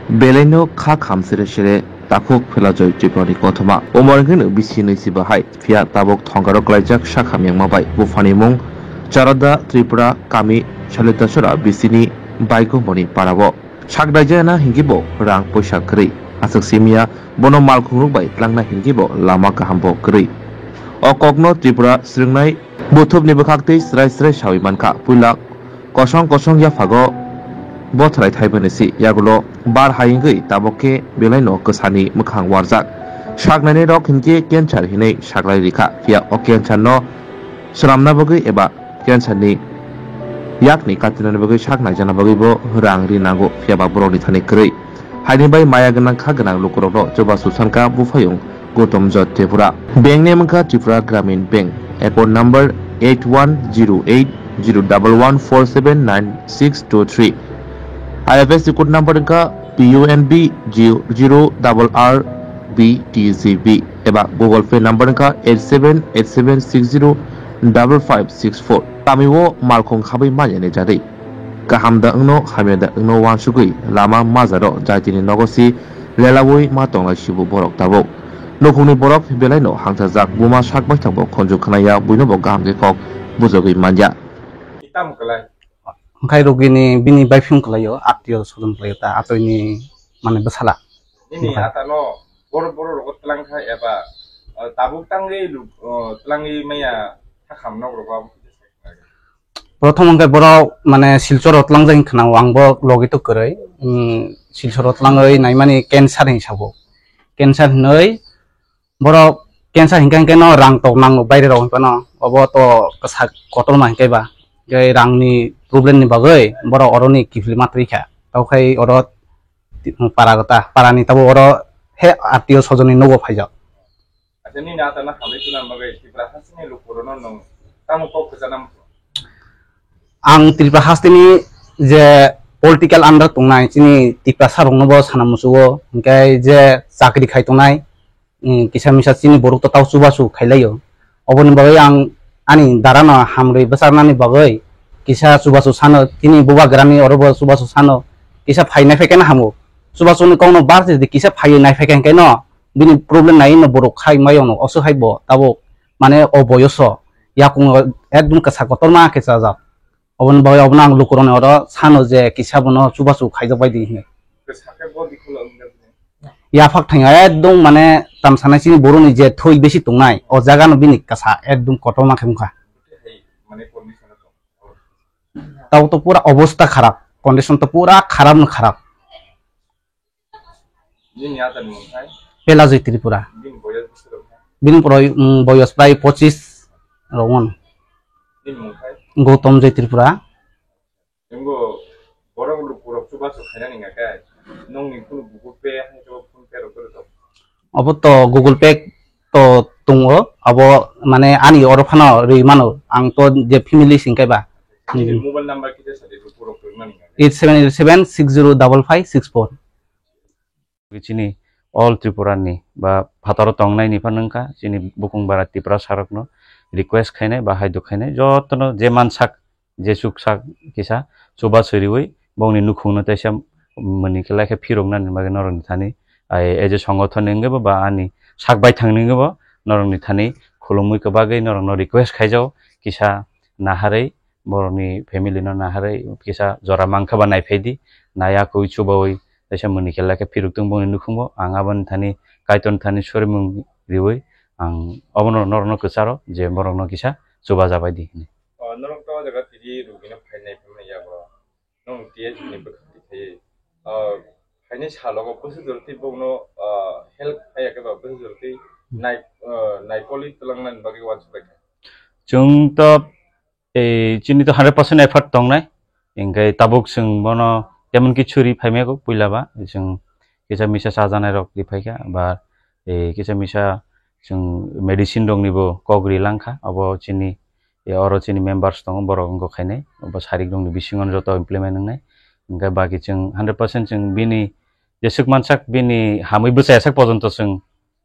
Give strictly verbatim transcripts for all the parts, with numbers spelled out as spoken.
Belaino kha kham sere sere takhuk Phelajoi Tripurani kothoma. Umor wngkhe no bisi nwi si bahai, phiya tabuk thongaro klaijak sak hamyangma bai. Buphani mung Charada Tripura, kami Salitasora bisini Baigomoni parao. Sak daijana hinkhe bo rang poisa kwrwi. Aswk simiya bono malkhungrok bai tlangna hinkhe bo lama kaham bo kwrwi. O kokno Tripura swrwngnai buthubni bwkhaktwi srai srai sawi mankha. Puila kosong kosong yaphago bothrai thaimani si yagulo bar hai wngwi tabuk khe belaino kwsani mwkhang warjak. Saknainai rok hinkhe cancer hinwi saklai rikha, phiya o cancer no swnamna bagwi eba cancer ni yakni katinani bagwi sak naijana bagwi bo rang ri nango, phiya ba borokni thani kwrwi. Haini bai maya gwnang kha gwnang lukurokno chubachu sanka buphayung Gautam Joy Tripura. Bank name wngkha Tripura Gramin Bank. Account number eight one zero eight zero double one four seven nine six two three. I F S C code number wngkha P U N B zero double R B T G B eba Google Pay number wngkha eight seven eight seven six zero double five six four. Kamio malkhung khabwi manya ni jadwi. Kaham da wngno, hamya da wngno wansugwi lama majaro jaitini nogo si lelaui ma tonglai sibo borok tabuk. Nukhungni borok belaino hangthajak, buma sak baithang bo khonju khwnaya, buino bo kaham khe kok bujogwi manya. Itam kwlai. Hwnkhe rugini bini baiphiyung kwlaio, attiyo sodon kwlaio ta, atoini mane bwsala. Nini atano bor-, borok rogo twlang kha eba, uh, tabuk tangwi lu-, uh, twlangwi maya hakham nok rogo abo khe sai kha. Prothom hwnkhe borok mane Silchoro tlangjak hinwi khwnao, ang bo logi to kwrwi, um, Silchoro tlangwi naimani cancer hinwi sabo. Cancer hinwi Borok cancer hinkhe hinkhe no rang tok nango baire rok hinphano, obo to kwsa kotorma hinkhe ba. Hinkhe rangni problem ni bagwi borok oroni kiphilma twi kha. Tokhe oro ti-, para gota, parani tabuk oro he attiyo sojonni nogo phaijak. Acha nini atana hamri tuna bagwi Tripura hasteni lukurokno nwng tamo kok kwchana muchung? Ang Tripura hasteni je political under tongnai chini Tiprasa rokno bo sana muchungo, hinkhe je chakri khai tongnai, mm, kisa misa chini borok to tao chubachu khailaio. Oboni bagwi ang ani darano hamrwi bwcharnani bagwi kisa chubachu sano, chini bubagrani oro bo chubachu sano, kisa phainai phaikhe no hamu. Chubachuni kokno bar se kisa phaiwi nai phaikhe hinkhe no bini problem nai no borok khai maio no oso hai bo tabuk mane o boyoso yakung ekdum kwsa kotorma khe chajak. Oboni bagwi obono ang lukurokni oro sano je kisa bono chubachu khaijak bai di hinwi. Kwsa khe bo dikholo wngya bini. Yaphak thangya ekdom mane tamsanai chini borokni je thwi besi tongnai o jaga no bini kwsa ekdom kotorma khe wngkha. Hai mane condition o tong. Tabo to pura obosta kharap, condition to pura kharap no kharap. Nini atani mung khai? Pelajoi Tripura. Bini boyos bisi rok khai? Bini poro, mm, boyos prai pochis rok on. Nini mung khai? Gautam Joy Tripura. Nungbo borok lukurok chubachu khainani hingkha khe, nungni kunu Google Pay hai to PhonePe rok kwrwi tok? Obo to Google Pay to tongo, abo mane ani oro phano rwi mano, ang to je family singkai ba. Nini mobile number kisa sadi lukurok kwrwngmani hingkha khe? Eight seven eight seven six zero double five six four. Chini all Tripura ni ba phataro tongnai ni phano wngkha, chini bukung bara Tiprasa rokno request khainai ba haiduk khainai, jotono je mansak, je chuksak kisa chubachu riwi bongni nukhungno teisa mwnwi khe lai khe phiroknani bagwi norokni thani, ai, as a songothon ni wngwi bo ba ani sak baithang ni wngwi bo norokni thani khulumwi kwbagwi norokno request khaijago, kisa naharwi borokni family no naharwi kisa jora mankha ba naiphaidi, naiya kwi chubawi teisa mwnwi khe lai khe phirok tong bongni nukhungo. Ang aboni thani Kaitorni thani sorimung riwi ang obono norokno kwcharo je borokno kisa chubajabaidi hinwi. O, norok to o jaga tini rugino phainai phaimani yago. Nwng T S ni bwkhak twi khaiwi, ah, phainai salogo bwswk jorti bokno, ah, help khaiya khe ba bwswk jorti nai-, ah, naikolwi twlangnani bagwi uansuk bai kha. Chwng to, eh, chini to hundred percent effort tongnai, hinkhe tabuk chwng bono temon kichu ri phaimaya kho puila ba, chwng kisa misa chajanai rok ri phaikha, ba, eh, kisa misa chwng medicine rokni bo kok ri langkha, abo chini, eh, oro chini members tongo, borok wngkha khainai, obo sarik rokni bisingo joto implement wngnai. Hingke baki chwng hundred percent chwng bini jeswk mansak, bini hamwi bwchaya sak pojonto chwng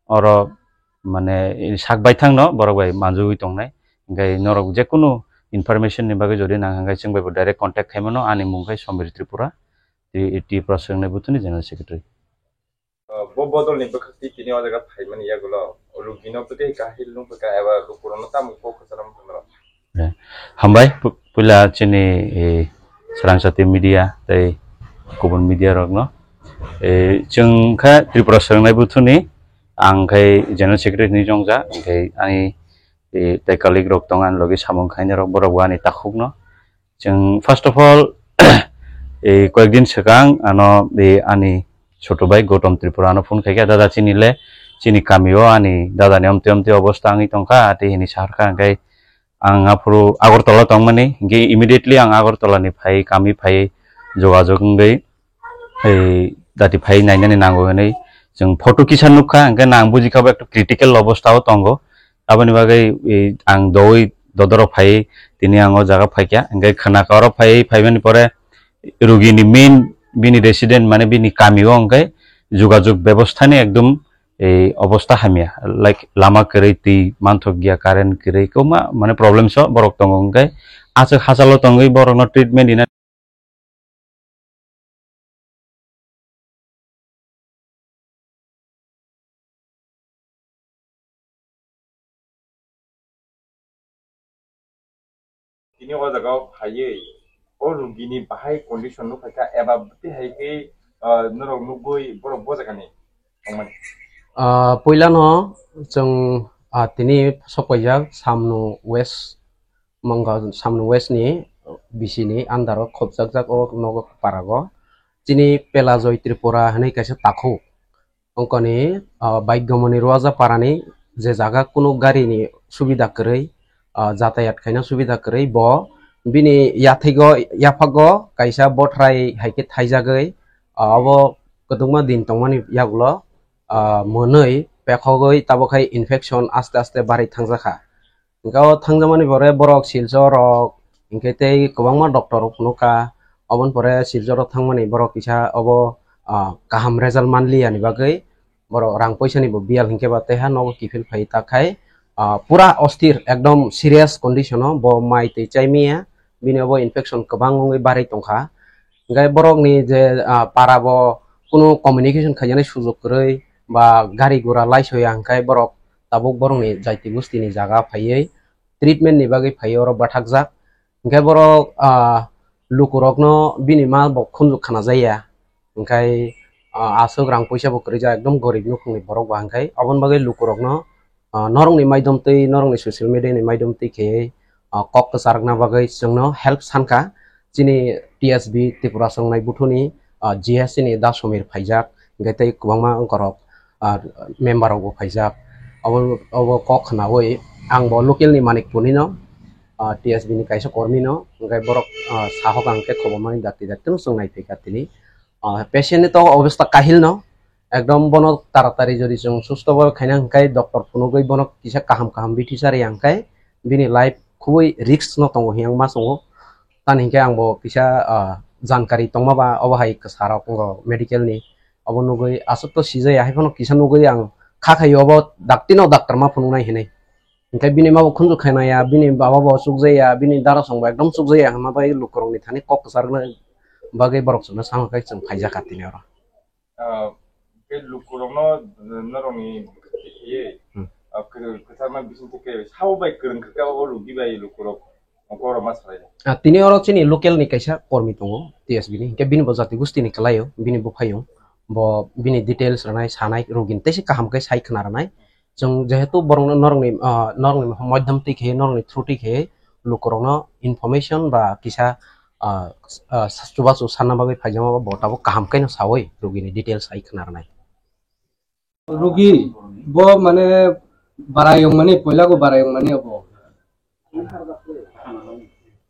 oro, mane, sak baithangno borok bai manjugwi tongnai. Hingke norok jekunu information ni bagwi jodi nang hingke chwng bai bo direct contact khaimano, ani mung khe Somir Tripura. Tri-, Tripura Swrwngnai Buthuni General Secretary. Ah, bo bodolni bwkhak twi tini o jaga phaimani yagulo rugino bwtwi kahil nung phaikha eba lukurokno tamo kok kwcharo wngkha norok? Eh, hambai, pu-, puila chini, eh, Swrangchati media tei kubun media rokno. Eh, chwng kha Tripura Swrwngnai Buthuni, ang khai General Secretary ni jongja, hwnkhe ani, eh, tei colleague rok tong ani logi samung khainai rok, borok bo ani takhukno. Chwng first of all, eh, koyekdin swkang ano, eh, ani choto bai Gautam Tripura ano phone khaikha, "Dada, chini le, chini kami o ani dada ni omtwi omtwi obostha wngwi tongkha," tei hini saharkha, hwnkhe ang aphuru Agartala tongmani, hwnkhe immediately ang Agartala ni phai, kami phai jogajog wngwi, eh, dati phai nainani nango hinwi chwng photo kisa nukha, hwnkhe nang bujikha bo ekta critical obostha o tongo. Aboni bagwi, eh, ang doui dodorok phai, tini ang o jaga phaikha, hwnkhe khwnaka oro phai, phaimani pore rugini main bini resident, mane bini kami o hwnkhe jogajog bebostha ni ekdom, eh, obostha hamya, like lama kwrwi, twi manthok ya, current kwrwi, kwbangma mane problem so borok tongo, hwnkhe aswk hachalo tongwi borokno treatment rina. Tini o jaga o phaiwi o rugini bahai condition nukhaikha eba bwtwi hai khe, ah, norok nugwi borok bo jagani tongmani? Ah, puilano chwng, ah, tini sok paijak Samnu West Mangkha Samnu West ni B C ni under o khopjakjak o nogo parago. Chini Pelajoy Tripura hinwi kaisa takhuk. Ongkoni, ah, bike gomoni Ruaja parani je jaga kunu gari ni subida kwrwi, ah, jatayat khaina subida kwrwi, bo bini yathego, yaphago kaisa bothrai hai khe thaijagwi, ah, obo kwbangma din tongmani yagulo, ah, mwnwi pekhogwi tabuk khai infection aste aste barwi thangjakha. Hwnkhe o thangjakmani pore borok Silchar rok, hinkhe tei kwbangma doctor rok phunukha. Oboni pore Silchar o thangmani borok kisa obo, ah, kaham result manliya ni bagwi borok rang poisa ni bo biyal hinkhe ba teiha nogo kiphil phai ta khai, ah, pura osthir ekdom serious condition o bo mai twi chai manya, bini obo infection kwbang wngwi barwi tongkha. Hinkhe borok ni je, ah, para bo kunu communication khainani sujok kwrwi ba gari gura laisoya hinkhe borok tabuk borokni jaiti gustini jaga phaiwi treatment ni bagwi phaiwi oro bathakjak. Hinkhe borok, ah, lukurokno bini ma bo khunju khna jaya. Hinkhe, ah, aswk rang puisa bo kwrwi jak, ekdom gorib nukhungni borok ba hinkhe. Aboni bagwi lukurokno, ah, norokni maidom twi, norokni social media ni maidom twi khe, ah, kok kwcharwkna bagwi chwngno help sankha. Chini T S B Tripura Swrwngnai Buthuni, ah, G S C ni Da Somir phaijak, hinkhe tei kwbangma wngkorok, ah, member rokbo phaijak. Obo, obo kok khnaui ang bo local ni Manikpur nino, ah, T S B ni kaisa kormi no, hinkhe borok, ah, sahok ang khe khobor mani dakti dakti no chwng nai phaikha tini. Ah, patient ni to obostha kahil no, ekdom bono taratari jodi chwng susto bhabe khaina hinkhe doctor phunugwi bono kisa kaham kaham bithi chari hinkhe bini life khubui risk no tongo hinwi ma chwngo. Tani hinkhe ang bo kisa, ah, jankari tongma ba obo hai kwsa rok wngo medical ni. Obo nugwi aswk to sijaya hai phano kisa nugwi ang kha khaio obo dakti no doctor ma phunuknai hinwi. Hinkhe bini ma bo khunju khainaya, bini baba bo chukjaya, bini dara song bo ekdom chukjaya hwnma bai lukurokni thani kok kwcharwkna bagwi borok chwngno sama khe chwng phaijakha tini oro. Ah, tei lukurokno, eh, norokni kheye, Hmm. Ah, kwrwng kwchangma bising twi khe sabo bai kwrwng khe o rugi bai lukurok ongkhorok ma salai. Ah, tini oro chini local ni kaisa kormi tongo T S B ni, hinkhe bini bo jati gusti ni kwlaio, bini buphaio, bo bini details rwnai, sanai, rugini teisa kaham khe sai khna rwnai. Chwng jehetu borokno norokni, ah, norokni moidham twi khe, norokni through twi khe lukurokno information ba kisa, ah, ah, chubachu sanna bagwi phaijama bo tabuk kaham khe no saui rugini details hai khna rwnai. Rugi bo mane barai wngmani, poila go barai wngmani obo.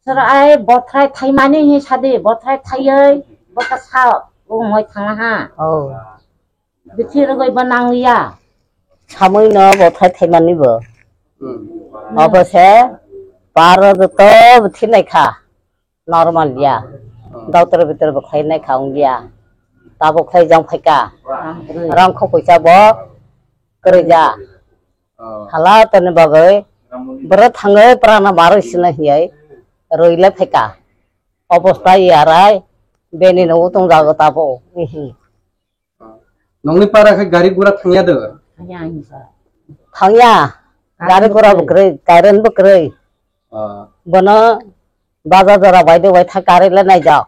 Sir ai bothrai thaimani hi sadi, bothrai thaioi bwkha sa umoi thangna ha. Oh. Bithi rwgwi bo nangliya. Samui no bothai thaimani bo. Hmm. Obo se paro joto bithi naikha. Normal ya. Hmm. Doctor bitor bo khlai naikha wngliya. Tabuk khlai jang phaika. Rang kho poisa bo kwrwija. Oh. Hala toni bagwi bwrwi thangwi prana marwi sina hiyai rwile phaika. Obostha yarai Bini no utung jago tabo. Ihi. Nongni para khe gari gura thangya de? Thangya. Gari gura bo kwrwi, current bo kwrwi. Ah. Bono baja jora bai de bai tha current le nai jao.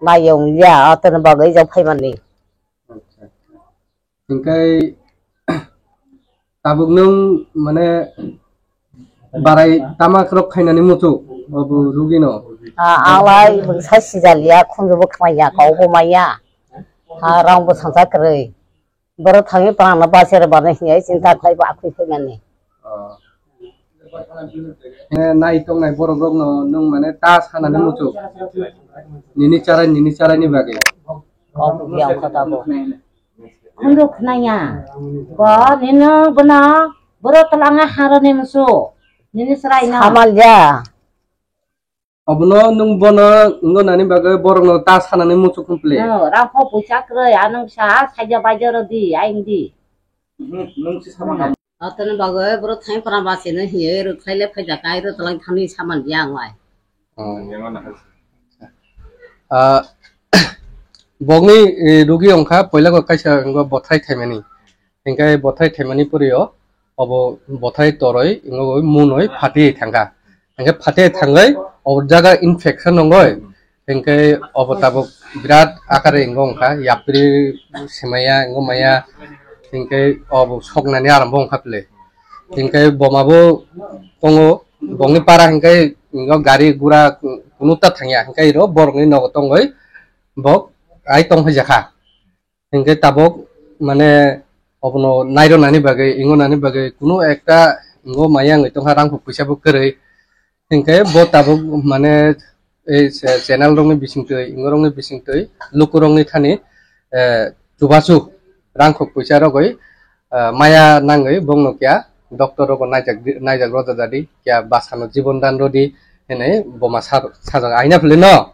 Nai yong ya, atene bagwi jao phaimani. Acha, acha. Hingkai tabuk nwng mane barai tama khorok khainani muchuk obo rugino. Ah, alai bwsa sijaliya khunjubo khmaiya, kaubo maiya. Ha rang bo sangsa kwrwi. Borok thangwi phrangno bachera bana hiya chinta khlai bo akhwi phaimani. Oh. Eh, nai tongnai borok rokno nwng mane ta sanani muchuk. Nini charai, nini charaini bagwi. Kok yang kota bo. Khundu khnaya. Bo nino bono boro talanga harani musu. Nini srai no. Samal ya. Obono nwng bono wngno nani bagwi borokno ta sanani muchuk hwn phle. No, rang pho puisa kwrwi, anwng sa saija baija rw di, aying di. Nwng si sama. Atoni bagwi boro thai pora bachino hiye rwkhlai le phaijak ai rw tlang thani saman ya ang lai. Oh. Ah, bokni, eh, rugi wngkha poila go kaisa wngkha bothai thaimani. Hingke bothai thaimani poriyo obo bothai toroi wngwi munoi phati thangkha. Hingke phati thangwi obo jaga infection wngwi hingke obo tabuk birat akare wngwi wngkha, yapri semaya wngwi maya, hingke obo soknani arambo wngkha phle. Hingke boma bo tongo, bongni para hingke wngwi gari gura kunu ta thangya, hingke iro borokni nogo tongwi bok ai tong phaijakha. Hingke tabok mane obono nairwnani bagwi, wngwnani bagwi kunu ekta wngwi maya wngwi tongkha, rang puisa bo kwrwi. Hingke bo tabok mane ei se channel rokni bisingtwi, wngwi rokni bisingtwi, lukurokni thani, eh, chubachu rang puisa rogwi, eh, maya nangwi bongno kya doctor rogo naijak di, naijak rojak jadi kya basano jibon dan rodi hinwi boma sa-, sajak aina philino.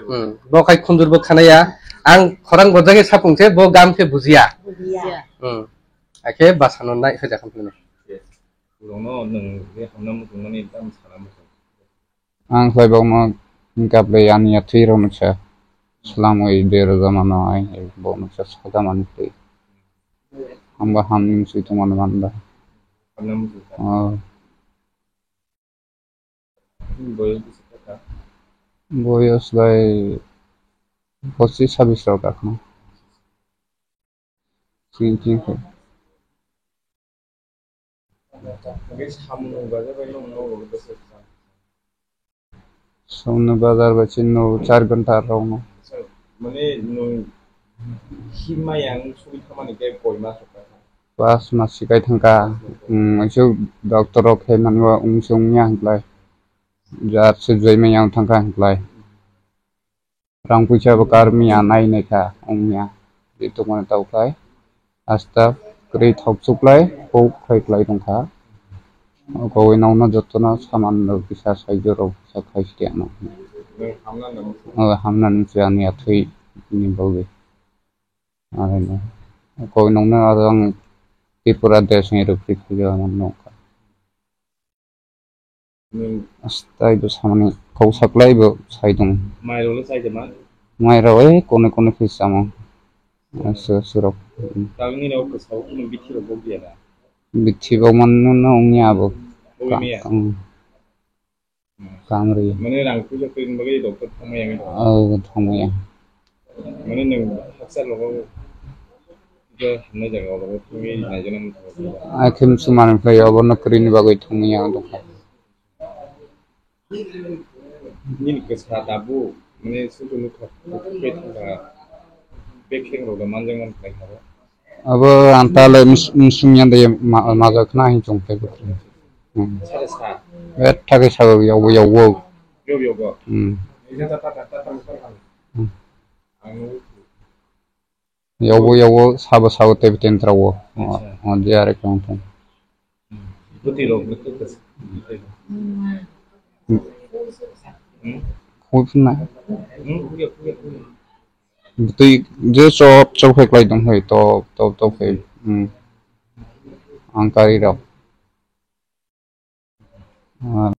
Hmm, bo khai khunjur bo khanaya. Ang khorang bojage sapung se bo gam khe bujiya. Bujiya. Hmm. Akhe basano nai khe jakhan philino. Ulono nwng je hamna muchungmani tam sana muchung. Ang khlai bokno hingkha ble ani yathwi rokno sa. Slamwi de rwjamano ai bokno sa sakamani twi. Hamba hamni muchung tongmani manda. Hamna muchung. Oh. Boyos bisi kha? Boyos bai pochis sabis rok akhno. Sini sini khe. Samno bazar bai chini no char ghonta rok no. Mane no himma yang suri thamani khe koi mas rok kha? Pas mas sikai thangkha. Hmm, wansuk doctor rok khe manwa wngse wngya hinklai. Jar se joi manya wng thangkha hinklai. Rang puisa bo kar manya nai nai kha wngya. Di tukmani tau khlai. Asta kwrwi thok chuklai, kok khai klai tongkha. Kowai nokno jotono saman rok kisa saijo rok kisa khai sidi ano. O hamna nung se ani athwi ni bagwi. Areno. Kowai nokno aro ang Tripura desh ni rwpri khajo ano nokha. Astai bo samani kok saklai bo sai tong. Mai rok le chai de ma? Mai rok e kone kone khe samo. Asa surok. Tangni rok ke sau kuno bithi rok bok dia da? Bithi bok man no no ongya bo. Bok miya? Kam ri. Mane rang puja koi bagwi doctor thangmaya mi? Oh, thangmaya. Mane nwng haksa logo je hamnai jaga o logo thangwi naijana muchungo. Akhim suman khlai obo no kwrwini bagwi thangwi ang tongkha. Nini kwsa tabuk mane susu nukha khe thangkha. Bekheng rok da manjak man khlai habo. Abo ang ta le mis-, misung yan de ma-, majak na hin chong te. Hmm. Sare sa. Bethak khe sago, yago, yago. Yago, yago. Hmm. Hmm. Yago, yago, sabo, sabo, tei, tei, tei, wo. Acha. O, o, je are kong tong. Hmm. Bwtwi rok, bwtwi kwsa. Hmm. Hmm? Khuk na. Hmm, khuk ya, khuk ya, khuk ya. Bwtwi je chop, chop khai klai tong hai, top, top, top khai. Hmm. Ang kari rok. Ah.